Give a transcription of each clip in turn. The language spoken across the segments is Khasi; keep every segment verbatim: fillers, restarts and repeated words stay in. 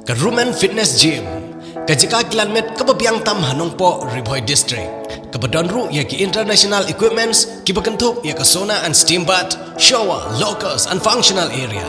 Ka Rumen Fitness Gym, ka jaka kilan met kaba biang tam ha Nongpoh, Ri Bhoi District, kaba don ruh ïa ki international equipments kiba kynthup ïa ka sauna and steam bath, shower, lockers and functional area.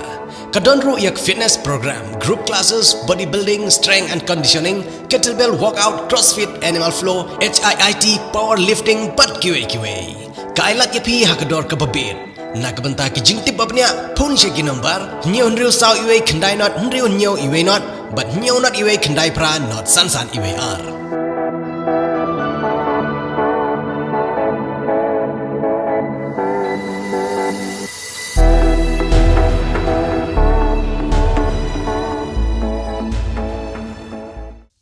Ka don ruh ïa ka fitness program, group classes, bodybuilding, strength and conditioning, kettlebell workout, crossfit, animal flow, H I I T, powerlifting bad kiwei kiwei. Ka ai lad ïa phi ha ka dor kaba bit. Na ka bynta ki jingtip ba bniah, phone sha ki nombar hynñiew hynriew saw iwei khyndai not hynriew hynñiew iwei not bad hynñiew not iwei khyndai phra not san san iwei ar.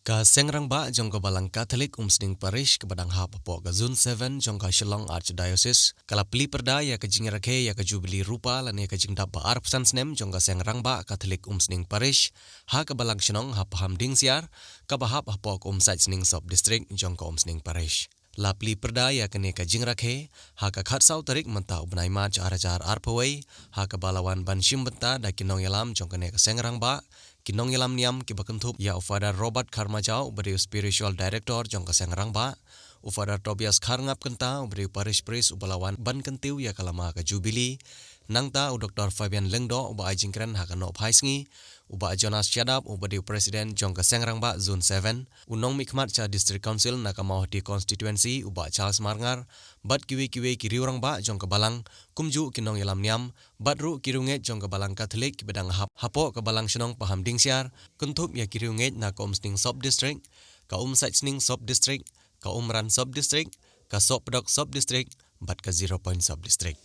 Ka Seng Rangbah jong ka Balang Katholik Umsning Parish, kaba dang hap hapoh ka Zone seven jong ka Shillong Archdiocese, ka la plie pyrda ïa ka jingrakhe ïa ka Jubili Rupa lane ka jingdap ba arphew san snem jong ka Seng Rangbah Katholik Umsning Parish ha ka Balang Shnong ha Pahamdingsiar, kaba hap hapoh ka Umsait Sning Sub District jong ka Umsning Parish. La plie pyrda ïa kane ka jingrakhe ha ka khatsaw tarik mynta u bnai March ar hajar arphew wei, ha kaba la wan ban shim bynta da ki nongïalam jong kane ka Seng Rangbah, ki nongïalam niam kiba kynthup ïa u Father Robert Kharmajaw, uba dei u Spiritual Director jong ka Seng Rangbah, u Father Tobias Kharngap Kynta, uba dei u Parish Priest uba la wan ban kyntiew ïa ka lama ka Jubili, nangta u Doctor Fabian Lyngdoh, uba ai jingkren ha ka Nohphai Sngi, u Bah Jonas Shadap, uba dei u President jong ka Seng Rangbah Zone seven, u nongmihkhmat sha District Council na ka Mawhati Constituency, u Bah Charles Marngar, bad kiwei kiwei ki riew rangbah jong ka Balang, kumjuh ki nongïalam niam, bad ruh ki riewngeit jong ka Balang Katholik kiba dang hap hapoh ka Balang Shnong Pahamdingsiar, kynthup ïa ki riewngeit na ka Umsning Sub District, ka Umsait Sning Sub District, ka Umran Sub District, ka Sohpdok Sub District, bad ka Zero Point Sub District.